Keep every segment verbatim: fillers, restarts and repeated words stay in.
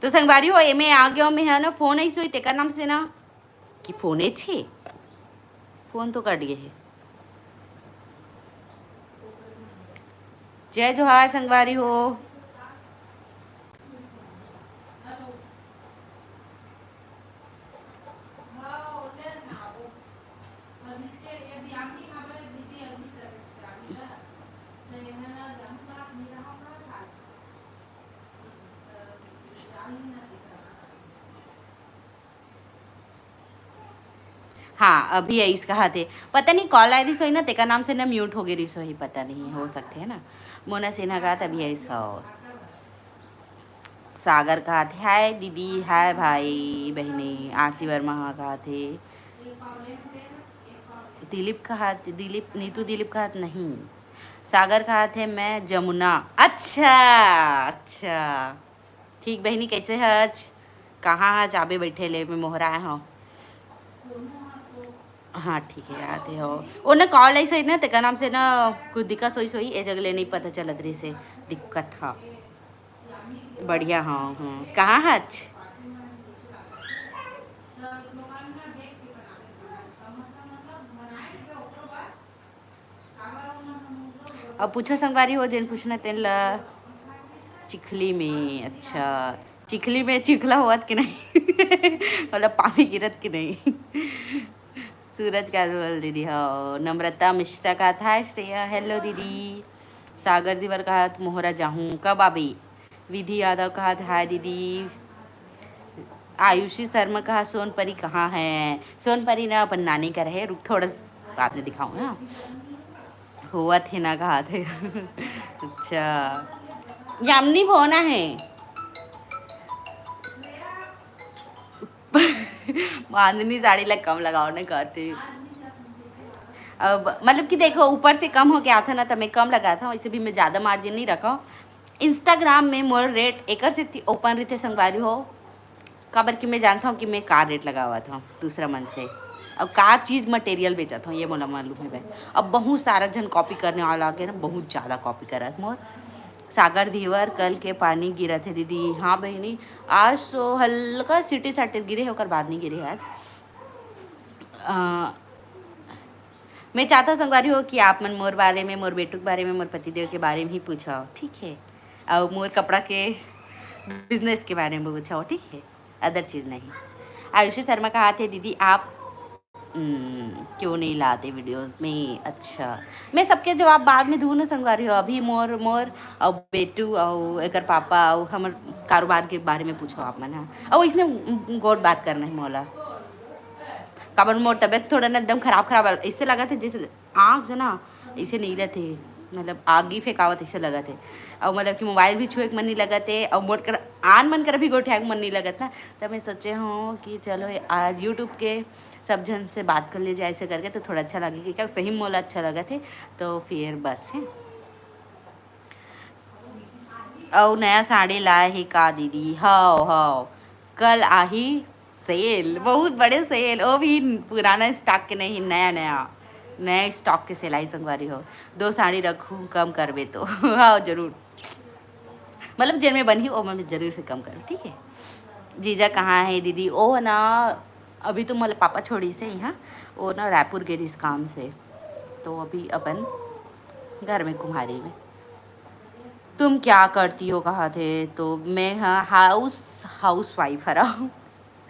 तो संगवारी हो, एमे आ गयो में है ना, फोन ऐसे हुई तेकर नाम से ना कि फोन छे, फोन तो कट गए है। जय जोहार संगवारी हो। हाँ, अभी आइस कहा थे, पता नहीं कॉल आय रहिस होही ना, तेकर नाम से ना म्यूट हो गए रहिस होही, पता नहीं, हो सकते है ना। मोना सिन्हा कहा थे, अभी आइस हो। सागर कहा थे, हाय दीदी, हाय भाई बहिनी। आरती वर्मा हा कहा थे, दिलीप कहा थे, दिलीप, नीतू दिलीप कहा थे, नहीं। सागर कहा थे, मैं जमुना। अच्छा, अच्छा। ठीक बहिनी, कैसे हच? कहाँ हच? आबे बैठे ले, मैं मोहरा आए हूँ। हाँ, ठीक है, आते हो। ओने कॉल ऐसे ही ना, तेका नाम से ना कुछ दिक्कत होई सोई, ए जगह ले नहीं पता चलत रही से दिक्कत हा। बढ़िया, हाँ, हाँ। कहाँ हच? अब पूछो संगवारी हो, जेन पूछना तेन ला। चिखली में, अच्छा, चिखली में चिखला होवत कि नहीं? मतलब पानी गिरत कि नहीं? सूरज का बोल दीदी हो। नम्रता मिश्रा का था श्रेया, हेलो दीदी। सागर दीवर का मोहरा जाहूँ कब आबी? विधि यादव कहा, हाय दीदी। आयुषी शर्मा कहा, सोनपरी कहाँ है? सोनपरी ना अपन नानी का रहे, रुक थोड़ा सा बाद में दिखाऊँ ना। होवत है ना कहा थे। अच्छा, यामिनी भोना है। बांधनी साड़ी ला कम लगाओ ना कहते। अब मतलब कि देखो, ऊपर से कम हो गया था ना, तो मैं कम लगा था, वैसे भी मैं ज़्यादा मार्जिन नहीं रखा हूँ। इंस्टाग्राम में मोर रेट एकर से ओपन रहिथे संगवारी हो, काबर कि मैं जानता हूँ कि मैं का रेट लगावत हूँ दूसरा मन से, और का चीज़ मटेरियल बेचत हूँ, ये मोला मालूम है भाई। अब बहुत सारा जन कॉपी करने वाला आ गया ना, बहुत ज़्यादा कॉपी करत मोर। सागर धीवर, कल के पानी गिरत है दीदी। हाँ बहिनी, आज तो हल्का सिटी साटिर गिरे है, ओकर बाद नहीं गिरे है आज। अ, मैं चाहता हूँ संगवारी हो कि आप मन मोर बारे में, मोर बेटू के बारे में, मोर पतिदेव के बारे में ही पूछो, ठीक है? और मोर कपड़ा के बिजनेस के बारे में पूछो, ठीक है? अदर चीज़ नहीं। आयुषी शर्मा कहा थे, दीदी आप, हम्म, क्यों नहीं लाते वीडियोज़ में? अच्छा, मैं सबके जवाब बाद में दूँ ना संगवारी हो। अभी मोर, मोर और बेटू और एकर पापा और हमर कारोबार के बारे में पूछो आप मन, हाँ। और इसने गोट बात करना है मोला। काबर मोर तबीयत थोड़ा ना एकदम खराब खराब ऐसे लगा थे, जैसे आँख से ना ऐसे नहीं रहते, मतलब आग ही फेंकावत ऐसे लगा थे। और मतलब कि मोबाइल भी छुए के मन नहीं लगा थे, और मोर कर आन मन कर भी गोठिया के मन नहीं लगत ना। तब मैं सोचे हूँ कि चलो आज यूट्यूब के सब जन से बात कर ले जाए ऐसे करके, तो थोड़ा अच्छा लगे कि क्या सही में मोला अच्छा लगा थे। तो फिर बस है। अउ नया साड़ी लाए हे का दीदी? हव, हव, कल आही सेल, बहुत बड़े सेल, वो भी पुराना स्टॉक के नहीं, नया, नया, नया स्टॉक के सेल आई संगवारी हो। दो साड़ी रखूँ, कम करबे तो। हाँ, जरूर, मतलब जेन में बनही, ओमा में जरूर से कम करबे, ठीक है। जीजा कहाँ है दीदी? ओ ना, अभी तो मोला पापा छोड़िस हे यहाँ, वो ना रायपुर गे रहिस काम से, तो अभी अपन घर में कुम्हारी में। तुम क्या करती हो कहा थे? तो मैं, हाँ, हाउस, हाउस वाइफ हरा हूँ,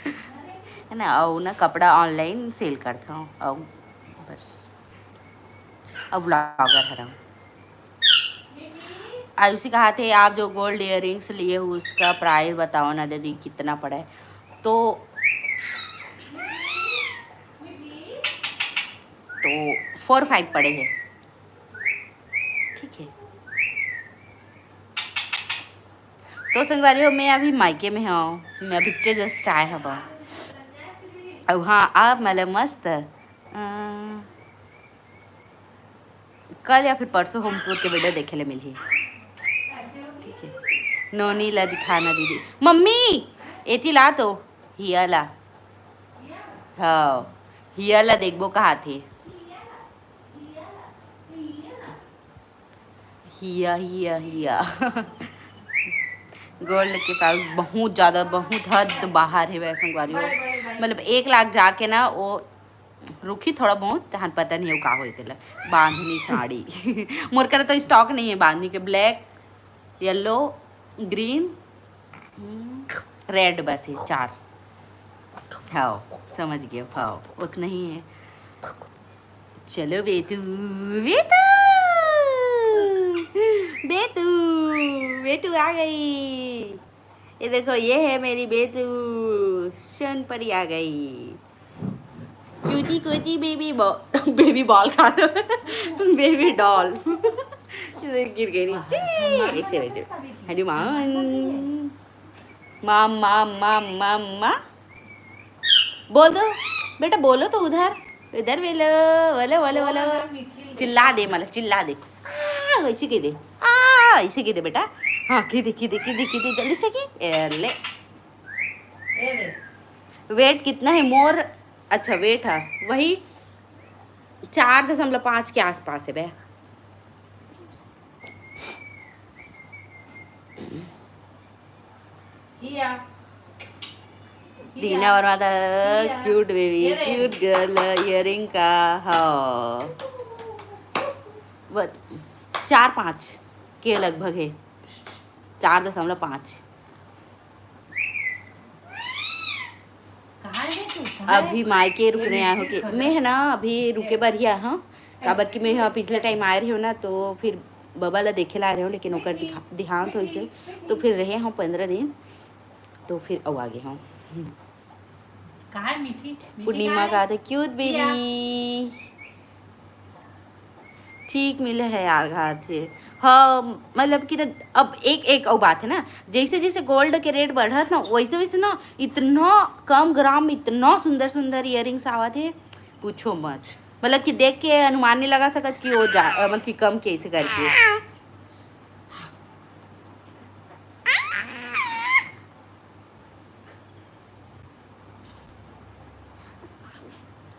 है ना। और ना कपड़ा ऑनलाइन सेल करता हूँ, और बस, अब व्लॉगर हरा हूँ। आयुषी कहा थे, आप जो गोल्ड इयररिंग्स लिए हो उसका प्राइस बताओ ना दीदी, कितना पड़ा है? तो तो फोर फाइव पड़े हैं, ठीक है। तो संगवारी हो, मैं अभी मायके में हूँ, मैं अभी जस्ट आए हब। अब हाँ, आप मतलब मस्त, अ, कल या फिर परसों होम टूर के वीडियो देखे ले मिलही, ठीक है। नोनी ला दिखाना दीदी, मम्मी एती ला तो, हिया ला, हाँ, हिया ला देखबो कहा थे। हिया, हिया, हिया। गोल्ड के पाउच बहुत ज्यादा, बहुत हद बाहर हे वैसे संगवारी हो। मतलब एक लाख जाके ना वो रुकी थोड़ा बहुत, तहन पता नहीं वो का होई तेला। बांधनी साड़ी मोर करा तो स्टॉक नहीं है बांधनी के। ब्लैक, येलो, ग्रीन, रेड, बस ये चार। हाँ, समझ गए, हाँ, उतना ही है। चलो बेटू, बेटू, बेटू, बेटू आ गई। ये देखो, ये है मेरी बेटू, सोनपरी आ गई। Cutie cutie baby ball, baby ball कहा था, बेबी डॉल। गिर गई नीचे। ऐसे बैठो। हनुमान। माम, माम, माम, माम, माँ। बोल दो बेटा, बोलो तो उधर, इधर बोलो, बोलो, बोलो, बोलो। चिल्ला दे, मतलब चिल्ला दे। आ, वैसे कह दे। आ, ऐसे कह दे बेटा। हाँ, कह दे, कह दे, कह दे, कह दे, जल्दी से की। ए, ले। वेट कितना है मोर? अच्छा, वेट है वही चार दशमलव पाँच के आसपास है बे। रीना वर्मा था। Cute baby, cute girl, earring का। हाँ, वो चार पाँच के लगभग है, चार दशमलव पाँच। अभी मायके रुकने आए हो कि मैं है ना, अभी रुके बर ही आए हूँ, काबर कि मैं यहाँ पिछले टाइम आए रहे हो ना, तो फिर बबा ला देखे ला रहे हो, लेकिन ओकर दिखा-, देहांत होइसे, तो फिर रहे हूँ पंद्रह दिन, तो फिर अउ आगे हूँ। कहाँ है मीठी? मीठी पूर्णिमा कहाँ है? का था क्यूट बेबी। ठीक मिले है यार, घात हे। हाँ, मतलब कि ना, अब एक, एक अउ बात है ना, जैसे जैसे गोल्ड के रेट बढ़त ना, वैसे वैसे ना इतना कम ग्राम में इतना सुंदर सुंदर इयरिंग्स आवत हे, पूछो मत। मतलब कि देख के अनुमान नहीं लगा सकत कि वो जा, अ, मतलब कि कम कैसे करके।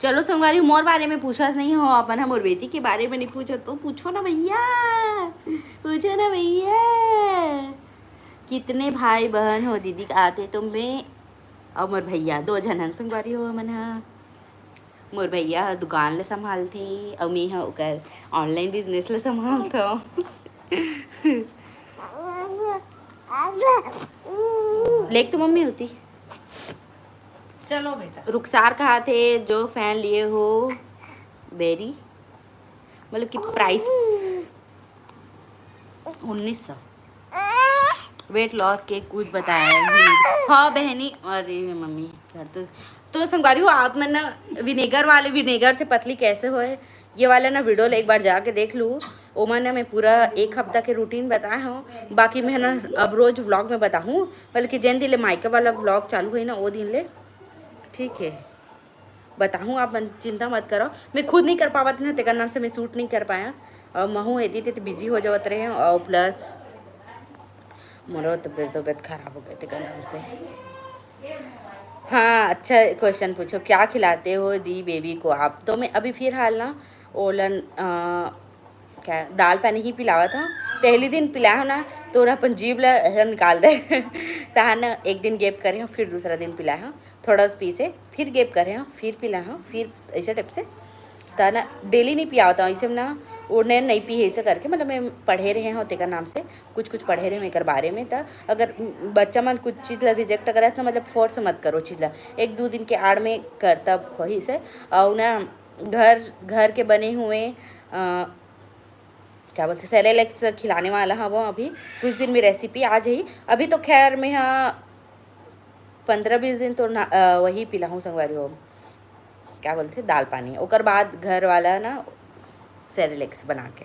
चलो संगवारी, मोर बारे में पूछत नहीं हो, अपन ह मोर बेटी के बारे में नहीं पूछत, तो पूछो ना भैया, पूछो ना भैया। कितने भाई बहन हो दीदी? आते तो मैं अउ मोर भैया, दो झन हन संगवारी हो हमन ह। मोर भैया ह दुकान ल संभालथे अउ मैं ह ओकर ऑनलाइन बिजनेस ल संभालथव। लेक तो मम्मी होती। चलो बेटा। रुखसार कहा थे, जो फैन लिए हो बेरी, मतलब कि प्राइस उन्नीस सौ। वेट लॉस के कुछ बताया ही नहीं। हाँ बहनी, अरे मम्मी यार, तो तो संगवारी हो, आप मन ना विनेगर वाले, विनेगर से पतली कैसे होए, ये वाला ना वीडियो ले एक बार जाके देख लू। ओमा ना मैं पूरा एक हफ्ता के रूटीन बताए हूँ, बाकी मैं ना अब रोज व्लॉग में बताहूँ, बल्कि जेन दिन ले मायका वाला व्लॉग चालू है ना, वो दिन ले, ठीक है, बताहूँ। आप मन चिंता मत करो, मैं खुद नहीं कर पावत ना, तेकर नाम से मैं शूट नहीं कर पाया। और महू एती तेती बिजी हो जावत रहे, और प्लस मोरो तबीयत, तबीयत खराब हो गए थे एकदम से। हाँ, अच्छा क्वेश्चन पूछो, क्या खिलाते हो दी बेबी को आप? तो मैं अभी फिलहाल ना ओलन, अ, क्या दाल पानी ही पिलावा था। पहली दिन पिलाया ना, तो ना अपन जीभ ला ऐसा निकाल दे। तहान एक दिन गैप करे हो, फिर दूसरा दिन पिलाया हो, थोड़ा सा पीसे, फिर गैप करे हो, फिर पिलाया हो, फिर ऐसे टाइप से। त ना डेली नहीं पियावत हूँ, ऐसे में ना वो नैन नहीं पी है, ऐसे करके, मतलब मैं पढ़े रहे हूँ तेकर नाम से, कुछ कुछ पढ़े रहे हूँ एकर बारे में। त अगर बच्चा मन कुछ चीज़ ला रिजेक्ट करत ना, मतलब फोर्स मत करो चीज़ ला, एक दो दिन के आड़ में कर, तब वही से। और ना घर, घर के बने हुए, अ, क्या बोलते, सेरेलेक्स खिलाने वाला हूँ अभी। कुछ दिन में रेसिपी आ जाही। अभी तो खैर मैं हाँ पंद्रह बीस दिन तो ना, अ, वही पिलाहूँ संगवारी हो, क्या बोलते, दाल पानी। ओकर बाद घर वाला ना सेरेलेक्स बना के।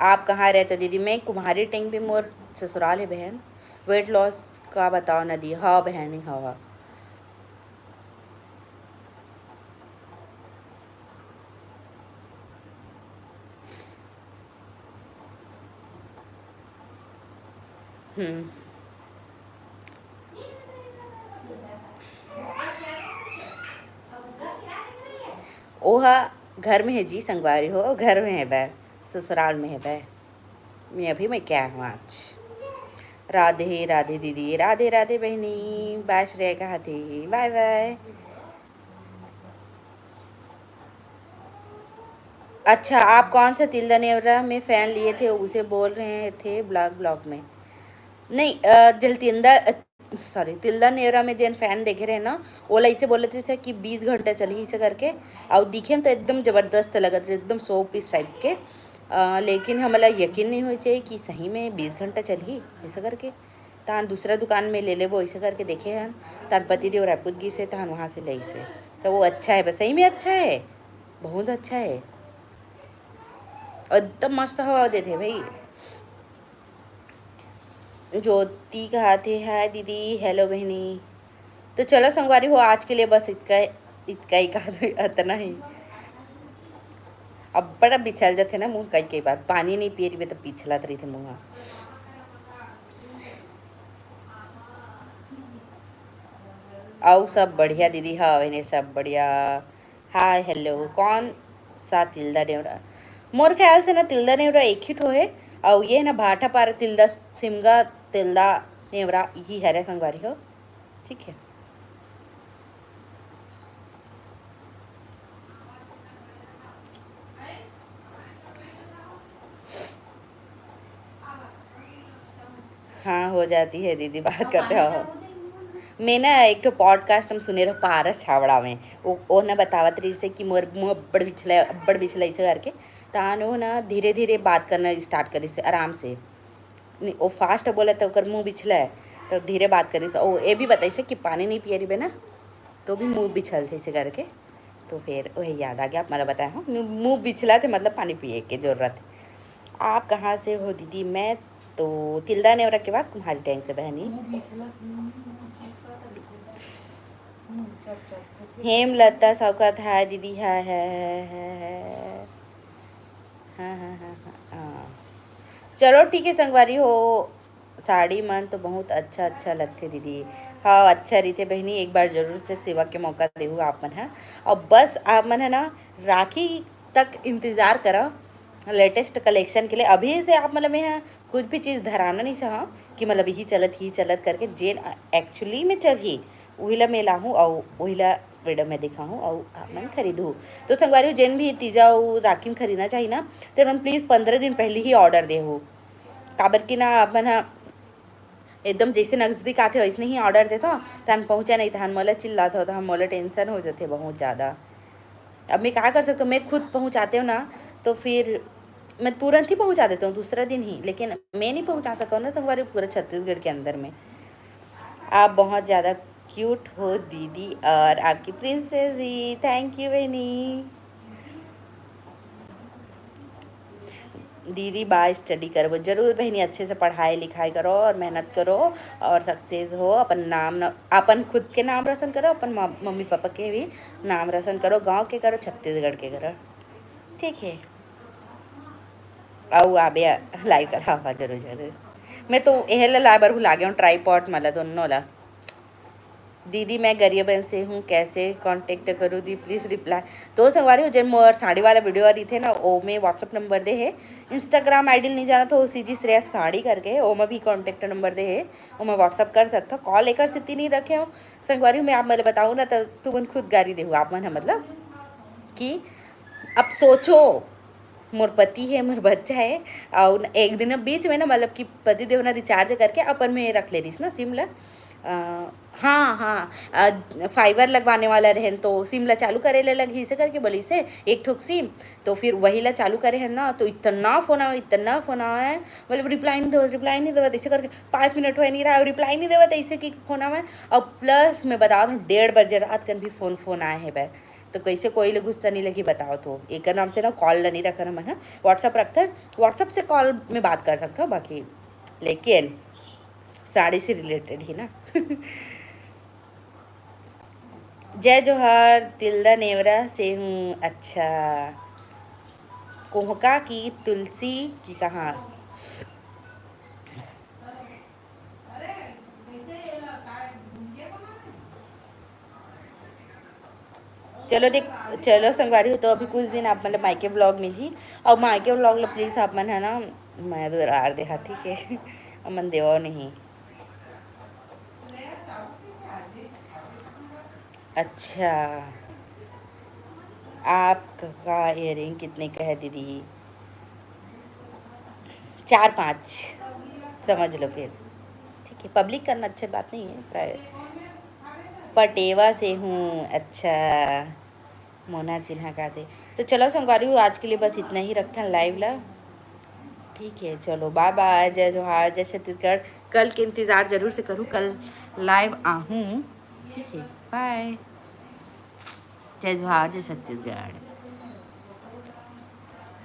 आप कहाँ रहते हो दीदी? मैं कुम्हारी टेंग भी मोर ससुराल है बहन। वेट लॉस का बताओ ना दी। हाँ बहन, हाँ। हम्म। ओहा घर में है जी संगवारी हो, घर में है बै, ससुराल में है बै। मैं अभी मैं क्या हूँ आज। राधे राधे दीदी, राधे राधे बहनी, बाय श्रेया कहा थी, बाय बाय। अच्छा, आप कौन सा तिलदा नेवरा में फैन लिए थे, उसे बोल रहे थे ब्लॉग ब्लॉग में? नहीं, अ, दिल तिंदा, अ, सॉरी, तिलदा नेवरा में जेन फैन देखे रहे ना, ओला इसे बोलत रहिस कि बीस घंटा चलही इसे करके। अउ दिखे में तो एकदम जबरदस्त लगत रहे, एकदम शो पीस टाइप के। अ, लेकिन हमला यकीन नहीं होए चाहिए कि सही में बीस घंटा चलही ऐसा करके। तान दूसरा दुकान में ले लेबो ऐसे करके देखे हन। तान पति देव रायपुर गिस हे, तान वहाँ से ले से। तो वो अच्छा है, बस सही में अच्छा है, बहुत अच्छा है। और एकदम मस्त हवा देते भाई। ज्योति कहा थे, हाय दीदी, हेलो बहनी। तो चलो संगवारी हो, आज के लिए बस इतका, इतका ही कहा, इतना ही। अब बड़ा बिछल जाते ना मुँह, कई कई बार पानी नहीं पिए रहिबे तो पिछलत रही थे मुँह। अउ सब बढ़िया दीदी, हाँ बहनी, सब बढ़िया। हाय हेलो, कौन सा तिलदा नेवरा? मोर ख्याल से ना तिलदा नेवरा एक ही ठो है, अउ ये ना भाटापारा तिलदा, सिमगा तिलदा नेवरा, यही हरे संगवारी हो। ठीक है। हाँ, हो जाती है दीदी, बात करते हो। मैं ना एक ठो पॉडकास्ट हम सुने रहो पारस छावड़ा में, वो, वो ना बतावत रही से कि मोर मुँह अब्बड़ बिछला, अब्बड़ बिछला ऐसे करके। तान वो ना धीरे धीरे बात करना स्टार्ट करी से आराम से। नहीं, वो फास्ट बोले तो ओकर मुँह बिछला है, तो धीरे बात करी से। वो ये भी बताई से कि पानी नहीं पिए रहिबे ना, तो भी मुँह बिछल थे ऐसे करके। तो फिर वही याद आ गया, आप मतलब बताया हूँ, मुँह, मुँह बिछला थे मतलब पानी पिए के जरूरत है। आप कहाँ से हो दीदी? मैं तो तिलदा नेवरा के पास कुम्हारी टैंक से बहनी। हेमलता सौकत, हाय दीदी, हाय, हाय, हाय, हाय, हाय। हाँ, हाँ, हाँ, हाँ, हाँ। चलो ठीक है संगवारी हो, साड़ी मन तो बहुत अच्छा अच्छा लगथे दीदी। हाँ, अच्छा रहिथे बहिनी, एक बार जरूर से सेवा के मौका देहू आप मन ह। और बस आप मन है ना, राखी तक इंतजार करा लेटेस्ट कलेक्शन के लिए। अभी से आप मतलब मैं ह कुछ भी चीज़ धराना नहीं चाहा कि मतलब यही चलत, ही चलत करके, जेन एक्चुअली में चलही वही ला मैं लाहूँ और वही ला वीडियो में दिखाहूँ और आप मन खरीदहू। तो संगवारी हो, जेन भी तीजा और राखी में खरीदना चाहिए ना, तेन मन प्लीज पंद्रह दिन पहले ही ऑर्डर देहू, काबर कि ना अपन ह एकदम जैसे नजदीक आथे वैसने ही ऑर्डर देथव, तहन पहुँचा नहीं तहन मोला चिल्लाथव, तहन मोला टेंशन हो जाथे बहुत ज़्यादा। अब मैं का कर सकता हूँ, मैं खुद पहुँचाते हूँ ना, तो फिर मैं तुरंत ही पहुँचा देता हूँ दूसरा दिन ही, लेकिन मैं नहीं पहुँचा सकता हूँ ना संगवारी पूरा छत्तीसगढ़ के अंदर में। आप बहुत ज़्यादा क्यूट हो दीदी और आपकी प्रिंसेस भी। थैंक यू बहनी। दीदी बा स्टडी करबो जरूर बहनी, अच्छे से पढ़ाई लिखाई करो और मेहनत करो और सक्सेस हो, अपन नाम न, अपन खुद के नाम रोशन करो, अपन म-, मम्मी पापा के भी नाम रोशन करो, गांव के करो, छत्तीसगढ़ के करो, ठीक है। अउ आबे लाइव कर, हाँ हाँ जरूर जरूर। मैं तो एहे ला लाए बर भुला गया हूँ, ट्राईपॉड मला दोनों ला। दीदी मैं गरियाबंद से हूँ, कैसे कांटेक्ट करूँ दी, प्लीज रिप्लाई। तो संगवारी हो, जेन मोर साड़ी वाला वीडियो रहिथे ना, ओमे WhatsApp नंबर दे हे, Instagram ID नहीं जाना तो सी जी श्रेया साड़ी करके, ओमा भी कांटेक्ट नंबर दे हे, ओमा WhatsApp कर सकथो। कॉल एकर सेती नहीं रखे हो संगवारी हो, मैं आप मन ल बताऊँ ना तो तुमन खुद गारी देहू आप मन ह, मतलब कि अब सोचो, मोर पति है, मोर बच्चा है, और एक दिन बीच में ना, मतलब कि पति देव ना रिचार्ज करके अपन में रख ले रहिस ना सिम ला। अ, हाँ हाँ, अ, फाइबर लगवाने वाला रहन तो सिम ला चालू करे ले लग इसे करके बोली से एक ठोक सिम। तो फिर वही ला चालू करे है ना, तो इतना फोन आवे, इतना फोन आवे, मतलब रिप्लाई नहीं देवत, रिप्लाई नहीं देवत, ऐसे करके पाँच मिनट हुए नहीं रहा, रिप्लाई नहीं देवत, ऐसे कि फोन आवे। और प्लस मैं बता दूँ, डेढ़ बजे रात कन भी फोन फोन आए हैं बै। तो कैसे कोई ले गुस्सा नहीं लगी बताओ? तो एक नाम से ना कॉल ला नहीं रखा ना मन, WhatsApp रखते हैं, WhatsApp से कॉल में बात कर सकते हो बाकी, लेकिन साड़ी से रिलेटेड ही ना। जय जोहार, तिलदा नेवरा से हूँ। अच्छा, कोहका की तुलसी की कहाँ? चलो देख, चलो संगवारी हो, तो अभी कुछ दिन आप मन ल मायके vlog मिलही, और मायके vlog ल please आप मन है ना, मैं दुरार देहा, ठीक है? अमन देवा नहीं। अच्छा, आपका earring कितने का है दीदी? चार पाँच, समझ लो फिर। ठीक है, public करना अच्छी बात नहीं है, private। पटेवा से हूँ। अच्छा, मोना सिन्हा का दे। तो चलो संगवारी हो, आज के लिए बस इतना ही रखथन live ला। ठीक है, चलो bye bye, जय जोहार, जय छत्तीसगढ़। कल के इंतज़ार जरूर से करूँ, कल live आहूँ। ठीक है, bye, जय जोहार, जय छत्तीसगढ़।